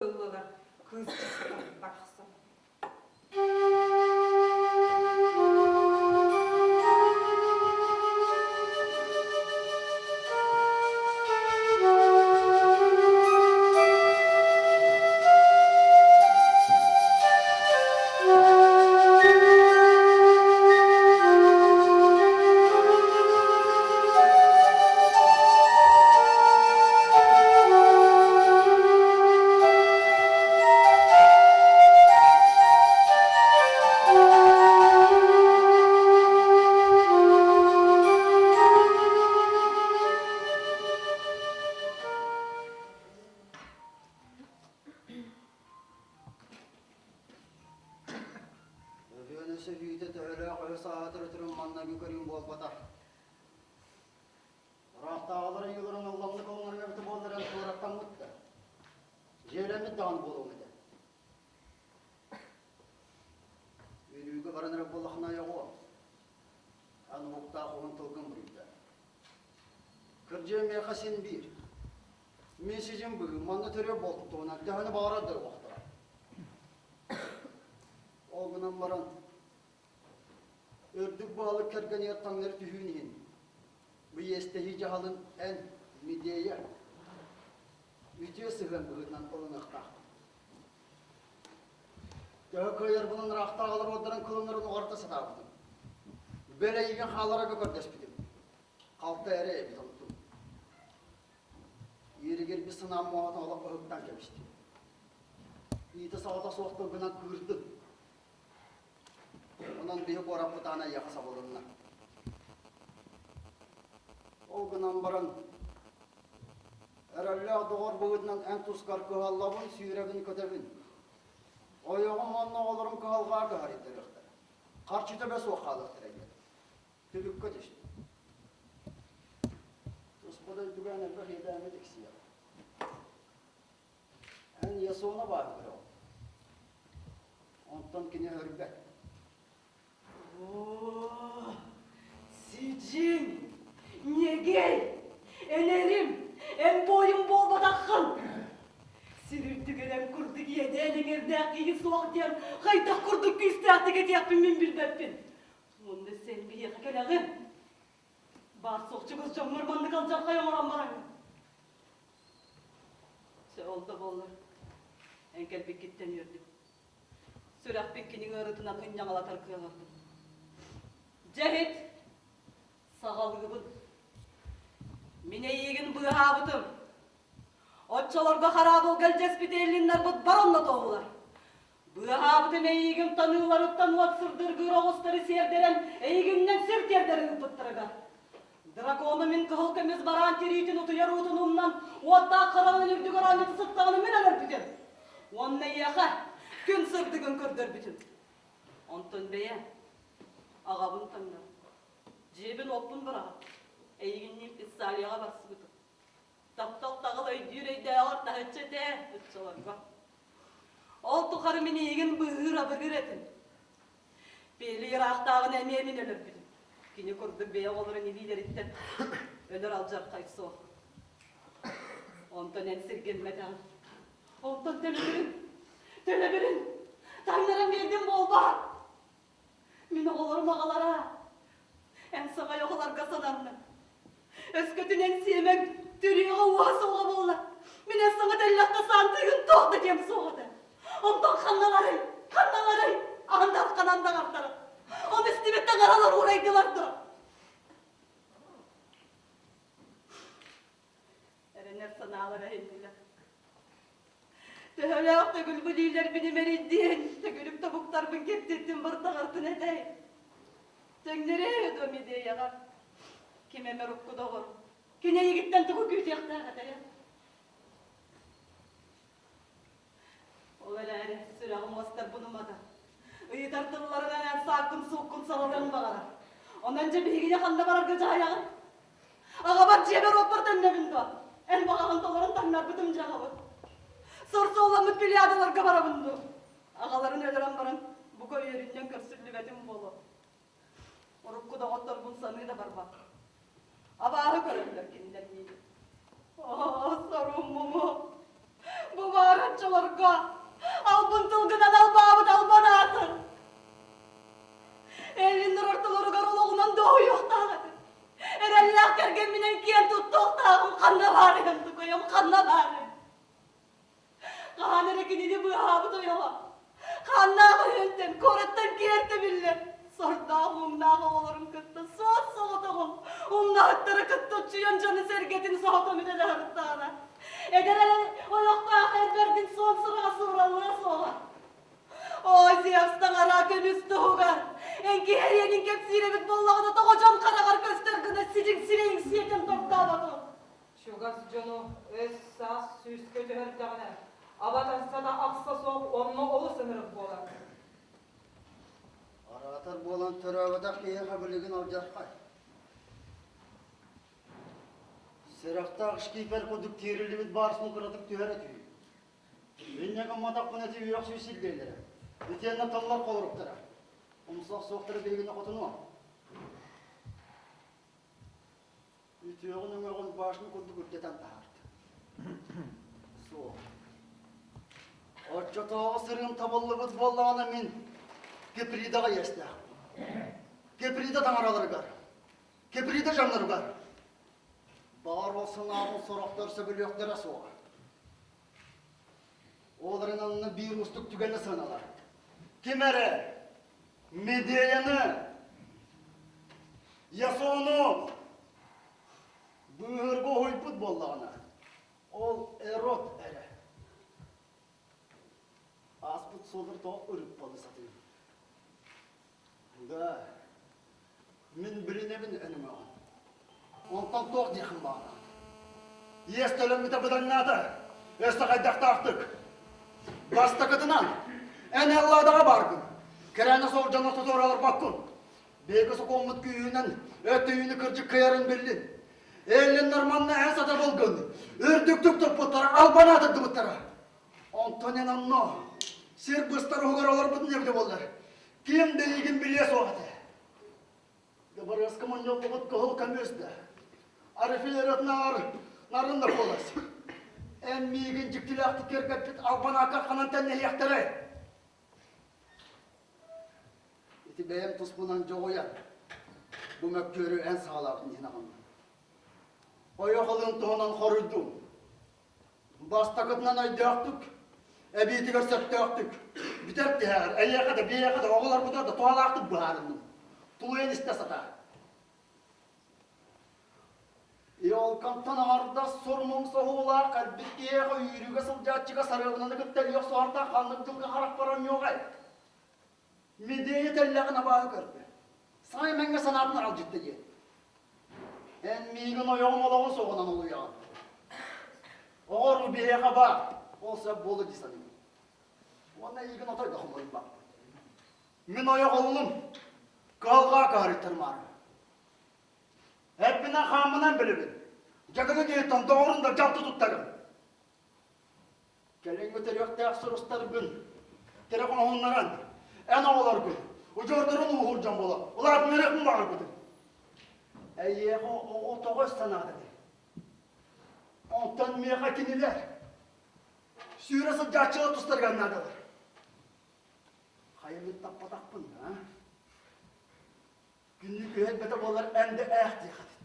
Ыллылар кыысчыттар барахсан. Өлүөнэ сөһүүтэ төһөлөөх өһөс аатыр өтөрүн маннайгы көрүүм буолбатах. Ыраахтааҕылар ыйыыларын ылламнык ылынарга эбитэ буоллар эн туораттаммыт да, дьиэлэммит даҕаны буолуоҥ этэ. Үөрүүгэ баран эрэ буоллаххына айаҕуо, эн уһуктаах уһун тылгын буруйда. Кырдьыа миэхэ син биир. Мин сидьиҥ быһыым манна төрүө буолтун туһунан төһөнү баҕарар да уохтара. Ол гынан баран Үрдүк баһылык кэргэнигэр таҥнары түһүүн иһин, бу иэстэһии дьаһалын эн, Медея, үтүө сыһыан быһыытынан ылыныахтааххын. Төһө кыайарбынан ыраахтааҕылар уордаран кылыннарын уҕарыта сатаабытым. Бэл эйигин хаалларарга көрдөспүтүм. Халта эрэ эбит онтум. Ииригирбит санаам муоһатын олох ыһыктан кэбистим. Иитэ-саҕата суох тылгынан кыырдым. Онон биһи куораппыт аана эйиэхэ сабылынна. Ол гынан баран, эрэллээх доҕор быһыытынан эн тускар кыһаллабын, сүүрэбин-көтөбүн. Ойоҕум уонна оҕолорум кыһалҕаҕа кыһарыйтарыахтара. Харчы төбө суох хаалыахтара диэн. Түбүккэ түстүм. Туспа дойдуга эн элбэх иэдээҥҥэ тиксиэҕэ. Эн Ясона баары көрөҕүн. Онтон кини өлбөт. Оо, сидьиҥ, ньэгэй, энэрим, эн буойун буолбатаххын. Сир үрдүгэр эн курдук иэдээн эҥэрдээх киһи суох диэн хайдах курдук күүстээхтик этиэхпин мин билбэппин. Уонна сен биһиэхэ кэлэҕин. Баар суох чугас дьоҥҥор маннык алдьархай оҥорон бараҥҥын. Чэ, ол да буоллар, эн кэлбиккиттэн үөрдүм. Сүрэхпин кини ыарыытынан ынньаҥалатар кыаҕырдым. Дьэ иһит, саҕалыыбын. Мин эйиигин быыһаабытым. Оччолорго хараабылга илдьэспит эллиннарбыт бар онно туоһулар. Быыһаабытым эйиигин таныыларыттан уот сырдыргыыр оҕустары сиэрдэрэн эйигиннэн сир тиэрдэр ыыппыттарыгар. Дракону мин кыһыл көмүс бараан тириитин утуйар уутун умнан, уоттаах хараҕын үрдүгэр оонньото сыттаҕына мин өлөрбүтүм. Уонна эйиэхэ күн сырдыгын көрдөрбүтүм. Онтон бэйэ аҕабын таҥнар. Дьиэбин-уоппун быраҕан, эйигинниин Фессалияҕа барсыбытым. Таптал таҕыл өйдүүр өйдөөҕөр таһыччы этэ, оччолорго. Ол тухары мин эйигин быыһыыр-абырыыр этим. Пели ыраахтааҕын эмиэ мин өлөрбүтүм. Кини курдук бэйэ оҕолорун илиилэриттэн өлөр алдьархай суох. Онтон эн сиргэммэтэҕин. Онтон төлөбүрүн, төлөбүрүн таҥнаран биэрдим буолбаат? Мин оҕолорум аҕалара, эн саҕай оҕолорго сананным. Өскөтүн эн сиэмэҥ төрүөҕэ уоһа суоҕа буолла. Мин эн саҥа тэллэххэ саантыыгын туох да диэм суох этэ. Онтон ханналарый, ханналарый, аһындар ханан даҕартара. Ону истибит таҥаралар уурайдылар дуо? Эрэнэр санаалара иһиллилэр. Төһөлөөх төгүл билиилэрбин имэрийдиэн, төгүрүк тобуктарбын кэптиттин бырдаҕыртын этэй. Төҥнөрөө дуо Медеяҕа? Ким эмэ урукку доҕор, кини эйигиттэн тугу күүтүөхтээх этэй? Ол эрээри сүрэҕим уостарбын умата. Ыйытар тылларынан эн сааккын-сууккун саралыан баҕарар. Онон дьэ биһигини ханна барарга дьаһайаҕын? Аҕабар дьиэбэр уоппар төннөбүн дуо? Эн баҕаҕын толорон таҥнарбытым дьэ аҕабыт. Сор суолламмыт пилиадаларга барабын дуо? Аҕаларын өлөрөн баран бука үөрүнньэҥ көрсүллүбэтим буолуо. Урукку доҕотторбун саныы да барбат. Абааһы көрөллөр кинилэр миигин. Оо, сорум муҥу! Бу баар оччолорго албын тылгынан албаабыт албан аатын. Эллиннэр ортолоругар олоҕунан дуоһуйуохтаах этим. Эрэллээх кэргэмминэн киэн туттуохтааҕым ханна баарыһын тукайым ханна баарый? Хаһан эрэ кинини быыһаабыт ойоҕо. Хааннаах өһүөнтэн, куораттан киэртэ биллэр. Сордоох муҥнаах оҕолорун кытта суос-соҕотоҕун, умнаһыттары кытта уччуйан дьону-сэргэтин соһутан үлэлэһэртаҕына. Эдэр эрэ ойохтоох эр бэрдин суон сураҕа суураллыа суоҕа. Оо, Зевс таҥара көмүс туһугар эҥкиһэриэнин кэпсиир эбит буоллаҕына тоҕо дьон хараҕар көстөр гына сидьиҥ сирэйиҥ сиэтэн тортооботун. Чугас дьону өс-саас сүүскэ түһэрдэҕинэ, абатанса да ахса суох онно олус ынырык буолар. Араатар буолан төрөөбөтөх киһиэхэ билигин алдьархай. Сэрэхтээх шкипер курдук тиэриллибит баарсын кыратык түһэрэ түһүү. Инньэ гымматахпына ити үөхсүү силлиэлэрэ. Итиэннэ тыллар холоруктара. Умсах суохтара биһигини хотунуо. Үтүөҕүн-өҥөҕүн башня курдук үрдэтэн таһаарда. Суох. Оччотооҕу сырыым табыллыбыт буоллаҕына мин Кипридаҕа иэстээхпин. Киприда таҥараларыгар, Киприда дьонноругар. Баҕар ол санаабын сорохтор сөбүлүөхтэрэ суоҕа. Ол эрэн онно биир уустук түгэни сыаналар. Ким эрэ Медеяны, Ясону быыһырга уһуйбут буоллаҕына, ол Эрот эрэ. Ааспыт суоллар тоҕо ырыппалы сатыыр. Да, мин билинэбин өнүмэҕин. Онтон туох диэххин баҕараҕын? Иэс төлөммүтэ быданнаата. Өссө хайдахтаахтык? Бастакытынан, эн Элладаҕа бааргын. Кэрээнэ суох дьону тутуора олорбоккун. Биһиги сокуоммут күүһүнэн өттүйүүнү кырдьык кыайарын биллин. Эллин норманна эн сатабылгын үрдүктүк туппуттара, албан аатырдыбыттара. Онтон эн онно сир быстар уһугар олорбутун эбитэ буоллар, ким да эйигин билиэ суох этэ. Дыбарыаска мунньуллубут кыһыл көмүс да, арифилератнаар нарын да буолас. Эн миигин дьиктилээхтик киэргэппит албанаакка ханан тэннэһиэхтэрэй? Ити бэйэм туспунан дьоҕуйан, бу мөккүөрү эн саҕалаабытын иһин аҕынным. Ойох ылын туһунан хоруйдум. Бастакытынан өйдөөхтүк, эбиитигэр сөптөөхтүк, бүтэр тиһэҕэр, эйиэхэ да, биһиэхэ да, оҕолорбутугар да туһалаахтык быһаарынным. Тулуйан истэ сатаа. Елкантан аҥардас сур-муҥ соһуулаах кэлбит киһиэхэ үүрүүгэ сылдьааччыга сарыалынаны кытта өлүөх соһортоох ханнык дьылга харахпар оонньуоҕай? Медея тэллэҕин абааһы көрдө. Саҥа мэҥҥэ санаатын аралдьытта диэн. Эн миигин ойоҕум олоҕун суоҕунан олуйаҕын. Оҕор биһиэхэ баар, ол сөп буолуо дии саныыбын. Уонна эйигин отой да хомуруйбаппын. Мин ойох ыллым, кыһалҕа кыһарыйтарымаары. Эппинэн-хааммынан билэбин. Дьагыны киһиттэн доҕорун да дьалты туттарым. Кэлиҥҥи төрүөхтээх сурустаргын тирэх оҥоһуннаран, эн оҕолоргун, удьуордарын ууһуур дьон буола улаатыннарыахпын баҕарбытым. Эйиэхэ оҕо тоҕо санаата этэй? Онтон миэхэ кинилэр сүүрэ сылдьааччылар тустарыгар наадалар. Хайа мин таппатахпын да, а? Күннүү күһэйбэтэ буоллар эн да ээх диэх этин.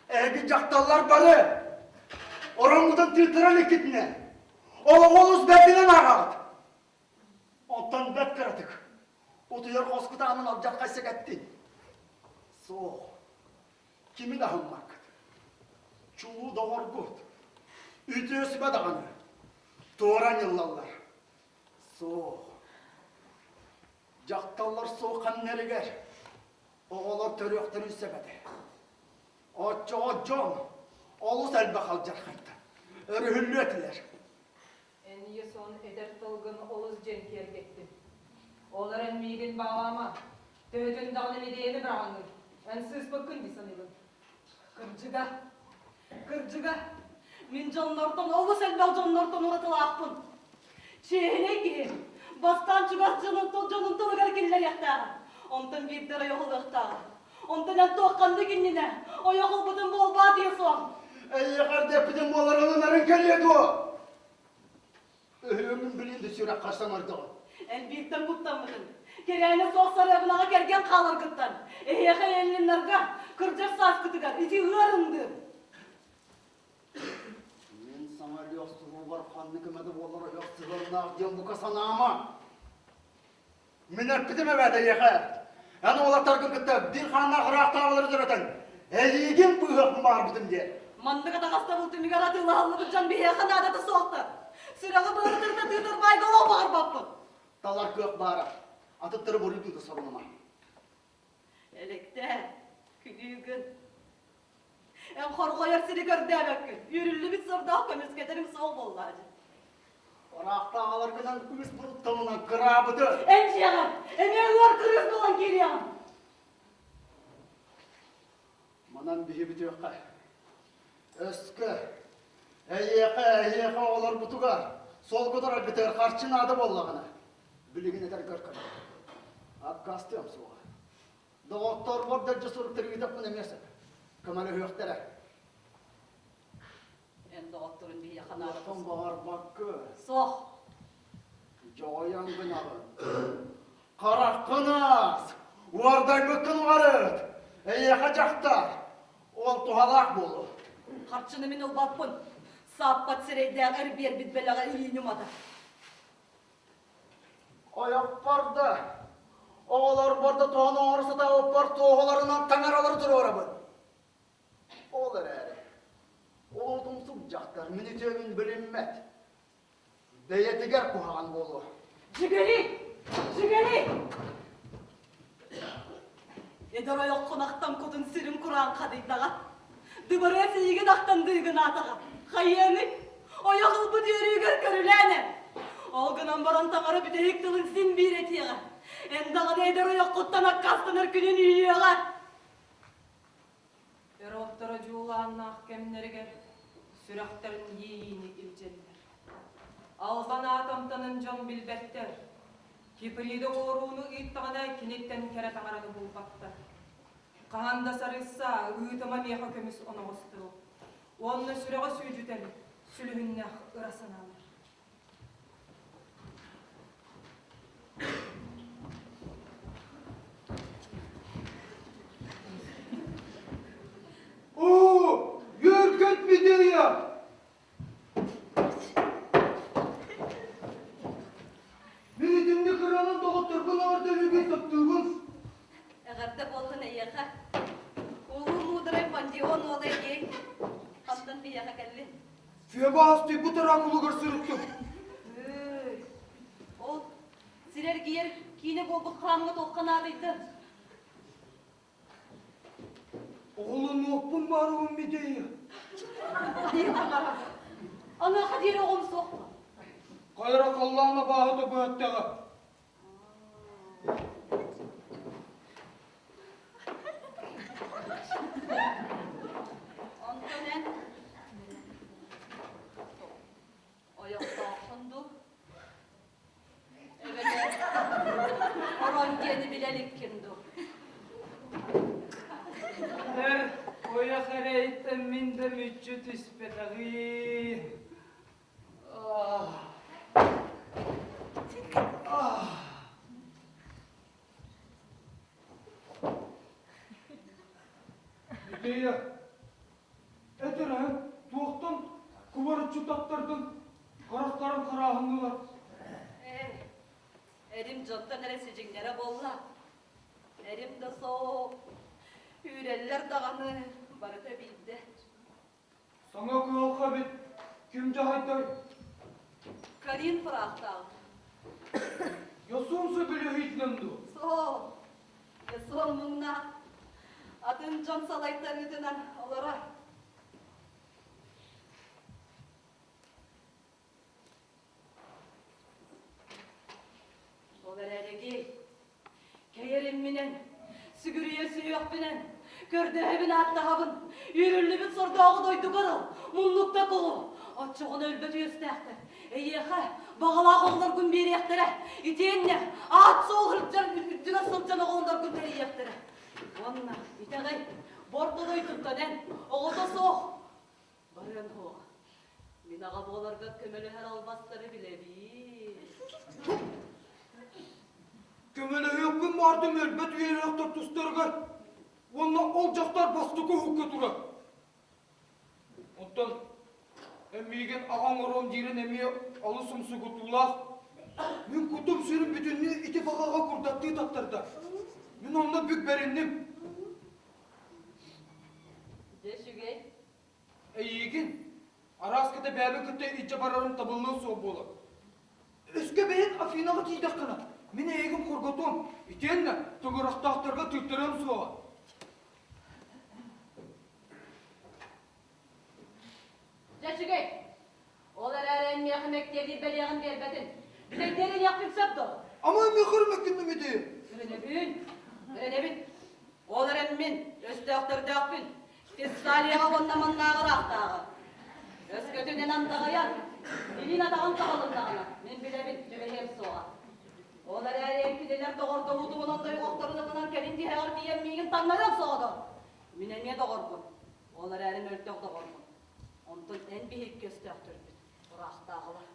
Эһиги дьахталлар бары ороҥҥутун тыыттаран иккитинэ олоҕу олус бэрдинэн ааҕаҕыт. Онтон бэрт кыратык утуйар хоскут аанын алдьархай сэгэттин. Суох, кими да аһыммаккыт. Чулуу доҕоргут, үтүө сүбэ даҕаны туора анньыллаллар. Суох, дьахталлар суох ханнарыгар Оҕолор төрүөхтэрин сөп этэ. Оччоҕо дьон олус элбэх алдьархайтан өрүһүллүө этилэр. Эн Ясон эдэр тылгын олус диэн киэргэттин. Ол эрэн миигин баалаама. Төһөтүн даҕаны Медеяны быраҕаҥҥын, эн сыыспыккын дии саныыбын. Кырдьыга, кырдьыга, мин дьоннортон олус элбэх дьоннортон уратылаахпын. Чиэһинэй киһи бастаан чугас дьонун, дьонун тылыгар киллэриэхтээҕэ, онтон биирдэ ойох ылыахтааҕа. Онтон эн туох ханнык иннинэ ойох ылбытын буолбаат диэн суох. Эйиэхэ эрдэппитин буолар ылынарын кэлиэ дуо? Өһүөмүн билин да сүрэххэ саҥардаҕын. Эн бииртэн куттаммытын, кэрээнэ суох сарыабынаҕа кэргэн хааларгыттан, эһиэхэ Эллиннарга, кырдьар сааскытыгар ити ыар ындыр. Мин саҥа өлүөх суруубар ханнык эмэ да буоллар ойох сыһыаннаах диэн бука санаама. Мин эппитим эбээт эйиэхэ, эн уолаттаргын кытта биир хааннаах ыраахтааҕылары төрөтөн, эйиигин быыһыахпын баҕарбытым диэн. Маннык атаҕастабыл түмүгэр атыылаһыллыбыт дьон биһиэхэ наадата суохтар. Сүрэҕи быарытырда тыытар баайга олох баҕарбаппын. Талар кыах баара. Атыттары буруйдуу да сорунума. Элэктээ, күнүүгүн. Эн хорҕойор сири көрдөөбөккүн. Үүрүллүбүт сордоох көмүскэтэрим суох буоллаа дьэ. Ыраахтааҕыларгынан кыыс бурутталынан кыраабыты. Эн дьиэҕэр эмиэ ыар кырыыс буолан киириэҕим. Манан биһи бүтүөххэ. Өскө эйиэхэ, эйиэхэ оҕолорбутугар суолгутар өлбүтүгэр харчы наада буоллаҕына, билигин этэргэр көрөр. Аккаастыам суоҕа. Доҕотторбор да суруктары ыытаппын эмиэ сөп. Көмөлөһүөхтэрэ. Эн доҕотторун биһиэхэ наадата Туохтан баҕарбакка. Суох. Дьоҕойон гынаҕын. Хараххын аас, уордайбыккын уҕарыт. Эйиэхэ дьахтар, ол туһалаах буолуо. Харчыны мин ылбаппын. Сааппат сирэйдээх эр биэрбит бэлэҕэ илиини уматар. Ойохпор да, оҕолорбор да тоҕон оҥоро сатаабыппар туоһуларынан таҥаралары туруорабын. Ол эрээри, улуутумсук дьахтар мин үтүөбүн билиммэт. Бэйэтигэр куһаҕан буолуо. Жигали! Жигали! Эдэр ойоххун ахтан кутун сирин кураан хадыйдаҕа. Дыбарыас эйигин ахтан дыыгынаатаҕа. Хайыаный? Ойох ылбыт үөрүүгэр көрүлээн эр. Ол гынан баран таҥара бүтэһик тылын син биир этиэҕэ. Эн даҕаны эдэр ойоххуттан аккаастанар күнүн үүнүөҕэ. Өр дьуулааннаах кэмнэригэр сүрэхтэрин иэйиини илдьэллэр. Албан аат амтанын дьон билбэттэр. Киприда уорууну ыыттаҕына киниттэн кэрэ таҥараны булбаттар. Хаһан да сарыысса, ыытыма миэхэ көмүс оноҕостору. Уонна сүрэҕи сүүдүтэн сүлүһүннээх ыра санаалар. Оо, үөргөт Медея! Мин итинник ырыанан доҕотторбун оҕордөрүүгүн таптыыбын. Эҕэрдэ буоллун эйиэхэ. Улуу муударай Пандион уола Эгей хантан биһиэхэ кэллин? Феба астыйбыт оракулугар сырыттым. Ол сир эргийэр киинэ буолбут хаамҥа туохха наадыйдын? Оҕолонуохпун баарыбын Медея. Аныаха диэри оҕом суох. Хайра халлаана бааһыта бөһөттэҕэ. Онтон эн ойохтооххун дуу? Эбэтэр орон диэни билэ иликкин дуу? Эр ойох эрэйиттэн мин да мүччү түспэтэҕим. Медея, этэр ээ, туохтан кубарыччы таптардын, харахтарым харааһыннылар. Ээ, эрим дьонтон эрэ сидьиҥнэрэ буолла. Эрим да суох, үүрэллэр даҕаны, барыта биирдэ. Саҥа кыһалҕа эбит, ким дьаһайдай? Карин фыраахтаах. Ясон сөбүлэһиитинэн дуо? Суох, Ясон муҥнаах. Атын дьон салайтарыытынан олорор. Ол эрээри кэйэримминэн, сүгүрүйэ сүһүөхпүнэн, көрдөһөбүн ааттаһабын, үүрүллүбүт сордооҕу дойдугар ыл, муннукта кулу, оччоҕуна өлбөт үөстээхтэр, эйиэхэ баҕалаах оҕолоргун биэриэхтэрэ, итиэннэ аат-суол сылдьан үрдүгэр сылдьан оҕолоргун тэрийиэхтэрэ. Уонна итэҕэй, борто дойдуттан эн оҕото суох барыан суоҕа. Мин аҕа буоларга көмөлөһөр албастары билэбин. Көмөлөһүөхпүн баҕардым өлбөт үөрүйэхтэр тустарыгар уонна ол дьахтар бастакы уһукка турар. Оттон эн миигин аҕаҥ оруом диирин эмиэ олус умсугутуулаах. Мин кутум-сүрүм бүтүннүү ити баҕаҕа курдаттыы таттарда. Мин онно бүк бэринним. Дьэ үчүгэй. Эйиигин арааската бэйэбин кытта илдьэ барарым табыллыа суох буолар. Өскө бэйэҥ Афинаҕа тиийдэххинэ, мин эйигин хорготуом, итиэннэ тыҥырахтаахтарга тыыттарыам суоҕа. Дьэ үчүгэй. Ол эрээри эн миэхэ мэктиэлиир бэлиэҕин биэрбэтин. Бүтэйдиэр иһиэхпин сөп дуо? Ама миэхэ өрүмэккин ити. Өрөнөбүн, өрөнөбүн. Ол эрэн мин өстөөхтөрдөөхпүн. Фессалияҕа уонна маннааҕы ыраахтааҕы. Өскөтүн эн андаҕайан, илиин атаҕын таҕылыннаҕына, мин билэбин, түбэһиэм суоҕа. Ол эрээри эн кинилэр доҕордоһуутугунан дойҕохторун ылынан кэлин тиһэҕэр тиийэн миигин таҥнарыаҥ суоҕа дуо? Мин эмиэ доҕорбун. Ол эрээри мөлтөх доҕорбун. Онтон эн биһикки өстөөхтөрбүт, ыраахтааҕылар.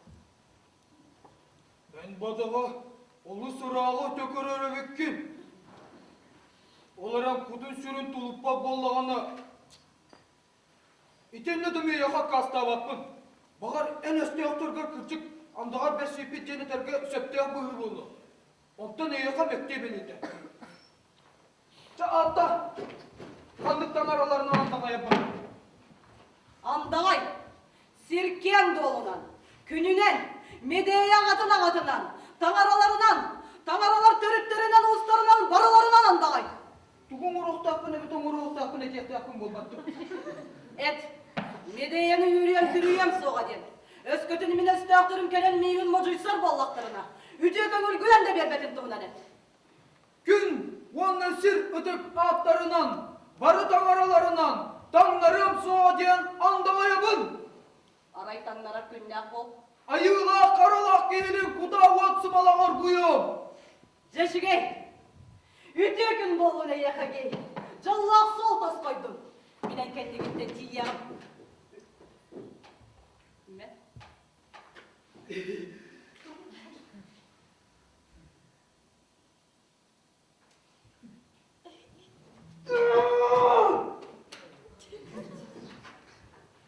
Эн бадаҕа олус ырааҕы өтө көрөр эбиккин. Ол эрэн кутун-сүрүн тулуппат буоллаҕына, итиннэ да миэхэ аккаастаабаппын. Баҕар, эн өстөөхтөргөр кырдьык андаҕар бэрсийбит диэн этэргэ сөптөөх быһыы буолуо. Онтон эйиэхэ мэктиэ бэлиэтэ. Чэ, аатта, ханнык таҥараларынан андаҕайабын? Андаҕай, сир киэҥ дуолунан, күнүнэн, Медея аҕатын аҕатынан, таҥараларынан, таҥаралар төрүттэринэн уустарынан барыларынан андаҕай. Тугу оҥоруохтаахпын эбит оҥоруохтаахпын этиэхтээхпин буолбаттым. Эт, Медеяны үүрүөм түрүйүөм суоҕа диэн. Өскөтүн мин өстөөхтөрүм кэлэн миигин модьуйсар буоллахтарына, үтүө көҥүлгүнэн да биэрбэтин туһунан эт. Күн уонна сир ытык ааттарынан, бары таҥараларынан таҥнарыам суоҕа диэн андаҕайабын. Арай таҥнарар күннээх буол. Айыылаах харалаах киһини кутаа уот сымалаҕар оргуйуом. Дьэ үчүгэй. Үтүө күн буоллун эйиэхэ гей. Дьоллоох суол тосхойдун. Мин эн кэннигиттэн тиийэҕим. Мэ.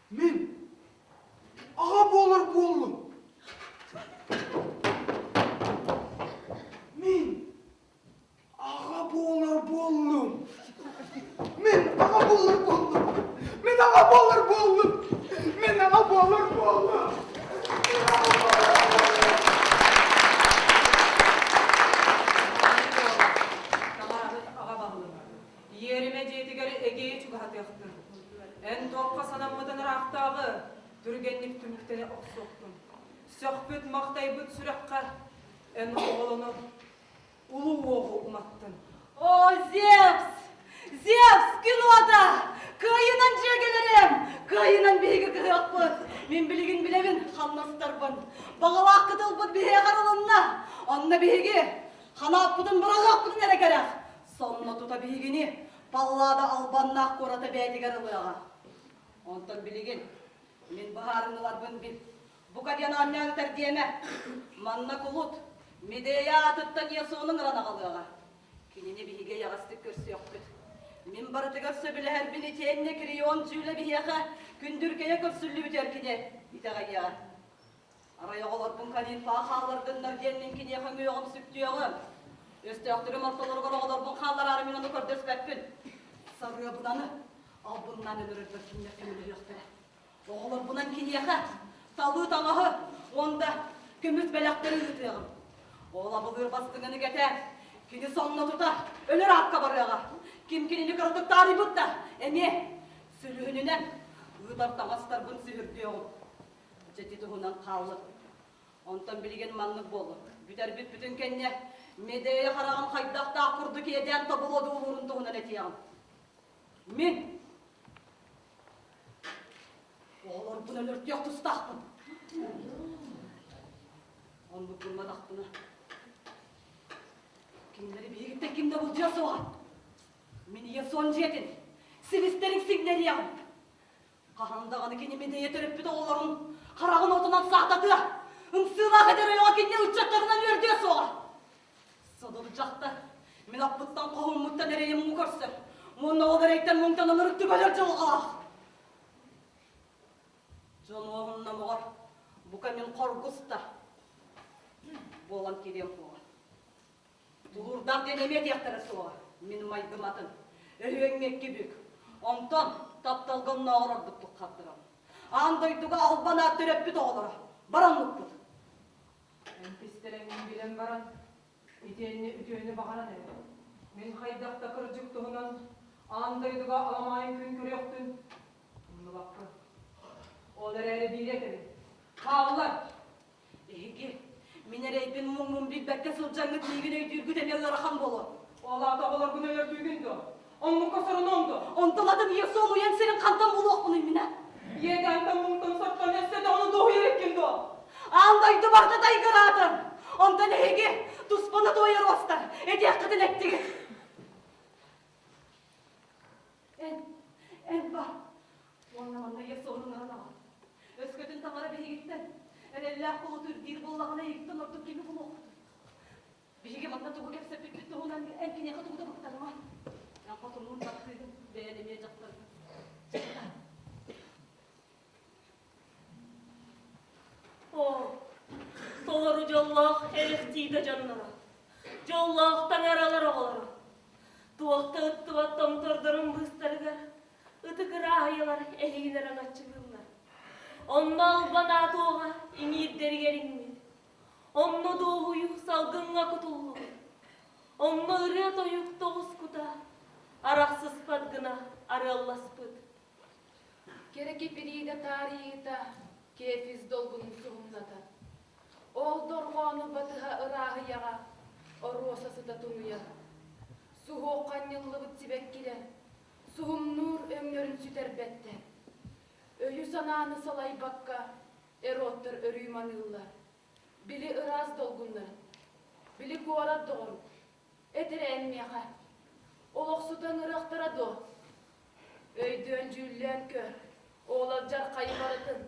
Мин аҕа буолар буоллум. Мин аҕа буолар буоллум. Мин аҕа буолар буоллум. Мин аҕа буолар буоллум. Мин аҕа буолар буоллум. Таҥараһыт аҕа баһылыга. Иэримэ дьиэтигэр эгэйи чугаһатыахтын. Эн туохха санаммытын ыраахтааҕы түргэнник түмүктэнэ охсуохтун. Сөхпүт-махтайбыт сүрэххэ эн оҕолонор улуу уоҕу уматтын. О, Зевс! Зевс, күн уота! Кыайынан дьүөгэлэрим! Кыайынан биһиги кыһыахпыт! Мин билигин билэбин хамнастарбын. Баҕалаах кытылбыт биһиэхэ арылынна. Онно биһиги ханааппытын быраҕыахпытын эрэ кэрэх. Сонно тута биһигини Паллада албаннаах куората бэйэтигэр ылыаҕа. Онтон билигин мин быһаарыныыларбын бил. Бука диэн оонньоон этэр диэмэ. Манна кулут, Медея аатыттан Ясонун ыран аҕалыаҕа. Кинини биһиги эйэҕэстик көрсүөхпүт. Мин барытыгар сөбүлэһэрбин итиэннэ Кирион дьүүлэ биһиэхэ күндүркэйэ көрсүллүбүтүгэр кини итэҕэйиэҕэ. Арай оҕолорбун Калинфаҕа хааллардыннар диэн мин киниэхэ үҥүөҕүм сүктүөҕүм. Өстөөхтөрүм ортолоругар оҕолорбун хааллараары мин ону көрдөспөппүн. Сарыабынаны албыннаан өлөрөрбөр кинилэр көмөлөһүөхтэрэ. Оҕолорбунан киниэхэ талыы таҥаһы уонна көмүс бэлэхтэри ыытыаҕым. Ол абылыыр бастыҥын үгэтэ кини сонно тута өлөр аакка барыаҕа. Ким кинини кыратык таарыйбыт да эмиэ сүлүһүнүнэн ыытар таҥастарбын сүһүрдүөҕүм. Дьэ ити туһунан хааллым. Онтон билигин маннык буоллун. Бүтэрбит бүтүн кэннэ Медея хараҕым хайдахтаах курдук иэдээн тобулу одуулуурун туһунан этиэҕим. Мин Оҕолорбун өлөртүөх тустаахпын. Оннук гымматахпына, кинилэри биһигиттэн ким да былдьыа суоҕа. Мин Ясон дьиэтин, силистэрин сиҥнэриэҕим. Хаһан даҕаны кини Медея төрөппүт оҕолорун. Хараҕын отунан саататыа. Ымсыылаах эдэр ойоҕо кинини ыччаттарынан үөрдүө суоҕа. Содул дьахтар мин аппыттан хоһуммуттан эрэйи муҥу көрсөр. Уонна ол эрэйтэн муҥтан ынырыктык өлөр дьылҕалаах. Дьон уоһун номоҕор бука мин хоргус да буолан кириэм суоҕа. Тулуурдаах диэн эмиэ диэхтэрэ суоҕа. Мин майгым атын. Өһүөҥҥэ икки бүк. Онтон тапталга оннооҕор ордуктук хардырам. Аан дойдуга албан аат төрөппүт оҕолоро. Бараммыппыт. Эн кистэлэҥҥин билэн баран, итиэннэ үтүөнү баҕаран эрэ. Мин хайдах да кырдьык туһунан аан дойдуга аламаайын күн көрүөхпүн умнубаппын. Ол эрээри биири этэбин. Хааллар! Эһиги мин эрэйбин муҥмун билбэккэ сылдьаҥҥыт миигин өйдүүргүт эмиэ ыарахан буолуо. Ол аата оҕолоргун өлөрдүүгүн дуо? Оннукка сорунуоҥ дуо? Онтон атын Иесуон уйан сирин хантан булуохпунуй минэ? Иэдээнтэн муҥтан соттон өссө даҕаны дуоһуйар эккин дуо? Аан дойду барыта тайгыраатын! Онтон эһиги туспаны туойар уостар, этиэххитин эттигит. Эн, эн бар. Уонна манна Иесуонун аҕал. Өскөтүн таҥара биһигиттэн эрэллээх кулуту ирдиир буоллаҕына эйигиттэн ордук кими булуохпутуй? Биһиги манна тугу кэпсэппиппит туһунан эн киниэхэ тугу да быктарыма. Эн хотуннуун таптыыгын, бэйэн эмиэ дьахтаргын. Оо, толору дьоллоох эрэхтиитэ дьонноро, дьоллоох таҥаралар оҕолоро, туох да ыттыбат томтордорун быыстарыгар ытык ырааһыйалар эһигин араҥаччылыыллар. Онно албан аат уоҕа иҥиирдэригэр иҥмит, онно дуоһуйуу салгыҥҥа кутуллубут, онно ырыа-тойук тоҕус кута арахсыспат гына арыалласпыт. Кэрэ кипириидэ таарыйыыта Кефис долгунун суһумнатар. Ол дорҕоону батыһа ырааһыйаҕа оруоса сыта тунуйар. Суһуохха анньыллыбыт сибэккилэр суһумнуур өҥнөрүн сүтэрбэттэр. Өйү-санааны салайбакка эроттар өрүү маныыллар. Били ыраас долгуннарын, били куорат доҕорун, эт эрэ эн миэхэ, олохсутан ырыахтара дуо? Өйдөөн-дьүүллээн көр, ол алдьархайы барытын,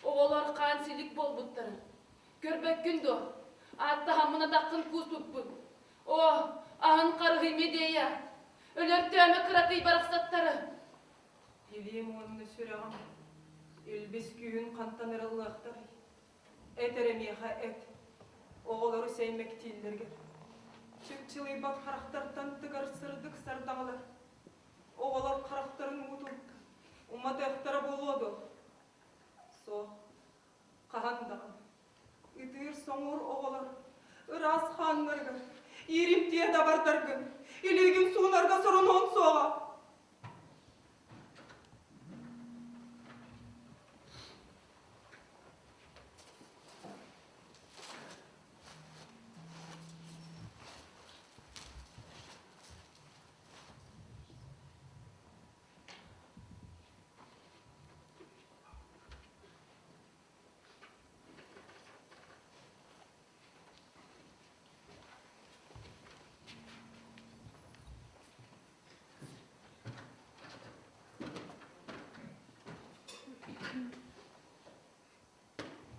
оҕолор хаан-силик буолбуттарын. Көрбөккүн дуо? Ааттаһаммын атаххын кууспуппун. Оо, аһын харыһый Медея! Өлөртөөмө кыракый барахсаттары! Илиим уонна сүрэҕим илбис күүһүн хантан ырыллыахтарай? Эт эрэ миэхэ эт, оҕолору сэймэктииллэригэр. Чыпчылыйбат харахтартан тыгар сырдык сардаҥалар оҕолор харахтарын уутун уматыахтара буолуо дуо? Суох, хаһан даҕаны. Ытыыр-соҥуур оҕолор ыраас хааннарыгар ииримтиэ да бардаргын, илиигин суунарга сорунуон суоҕа.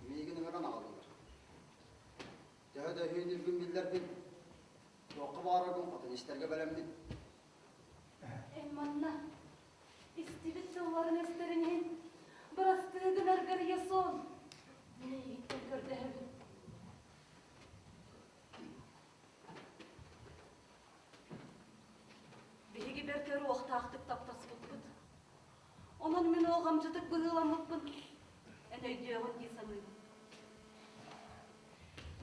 Миигин ыҥыран аҕаллылар. Төһө да өһүөнүргүн биллэрбин, туохха баҕараргын хотун истэргэ бэлэммин. Эн манна истибит тылларын өстөрүн иһин бырастыы гынаргар Ясон, мин эйигиттэн көрдөһөбүн. Биһиги бэрт өр уохтаахтык таптаспыппыт. Онон мин уолҕамдьытык быһыыламмыппын эн өйдүөҕүн дии саныыбын.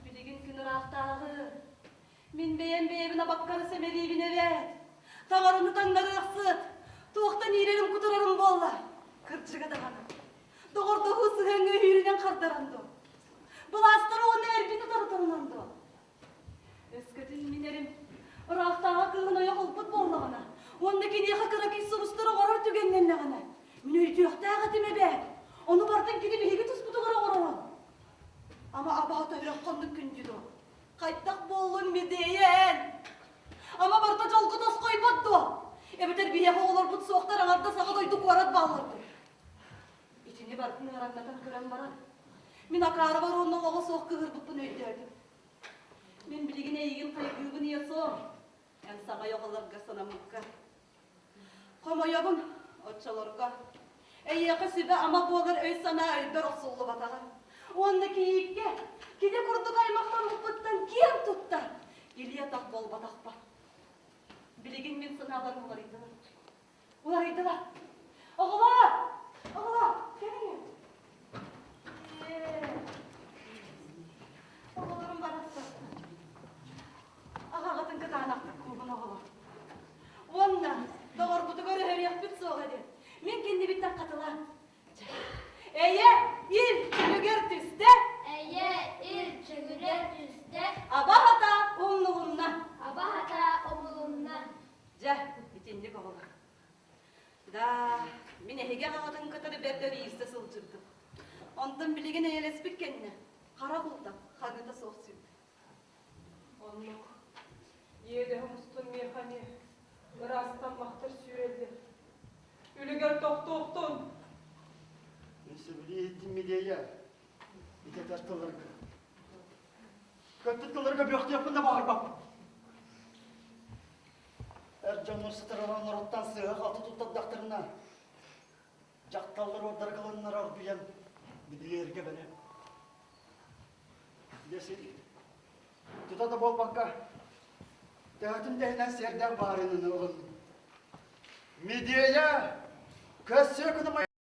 Билигин күн ыраахтааҕы мин бэйэм бэйэбин абаккара сэмэлиибин эбээт. Таҥараны таҥнарыахсыт, туохтан иирэрим-кутурарым буолла? Кырдьыга даҕаны, доҕордоһуу сыһыаҥҥа өһүүрүнэн хардаран дуо? Былаастары уонна эрбин утарыталынан дуо? Өскөтүн мин эрим ыраахтааҕы кыыһын ойох ылбыт буоллаҕына уонна киниэхэ кыракый сулустар оҥорор түгэннэннэҕинэ, мин өйдүөхтээх этим эбээт. Ону барытын кини биһиги туспутугар оҥорорун. Ама абаһа төһөрөх хоннук күндү дуо? Хайдах буоллун Медея эн? Ама барыта дьолго тосхойбот дуо? Эбэтэр биһиэхэ оҕолорбут суохтар аҥардас аҕа дойду куорат бааллар дуо? Итини барытын ыараҥнатан көрөн баран. Мин акаарыбар уонна олоҕо суох кыыһырбыппын өйдөөтүм. Мин билигин эйигин хайгыыбын Ясон, эн саҥа оҕолорго санаммыкка. Хомойобун, оччолорго эйиэхэ сүбэ-ама буолар өй-санаа өйбөр охсуллубатаҕа. Уонна кийииккэ кини курдук аймахтаммыппыттан киэн тутта илии-атах буолбатахпа. Билигин мин санааларым уларыйдылар. Уларыйдылар. Оҕолоор! Оҕолоор, кэлиҥ! Оҕолорум барахсан. Аҕаҕытын кытаанахтык кууһун оҕолор. Уонна доҕорбутугар өһөрүөхпүт суоҕа диэн мин киннибиттэн хатылаан. Эйэ ил чөлүгэр түстэ. Эйэ ил чөлүгэр түстэ. Аба-хата умнулунна. Аба-хата умулунна. Дьэ, итинник оҕолор. Да, мин эһиги аҕаҕытын кытары бэрт өр иирсэ сылдьыбытым. Онтон билигин эйэлэспит кэннэ хара булда ханыыта суох сүүрдэ. Оннук. Иэдэһим устун миэхэ эмиэ ыраастан махтар сүүрэллэр. Үлүгэр тохтуохтун! Мин сөбүлүү иһиттим Медея, итэтэр тылларга. Көттүт тылларга бүөхтүөхпүн да баҕарбаппын. Эр дьоннор сытыралан норуоттан сыыһа-халты туттардахтарына, дьахталлар уордара кылыннара оргуйан билиэргэ бэлэм. Дьэ тута да буолбакка, төһөтүн да иһинэн сиэрдээх баарыны ылынным. Медея, көссүө күнүм.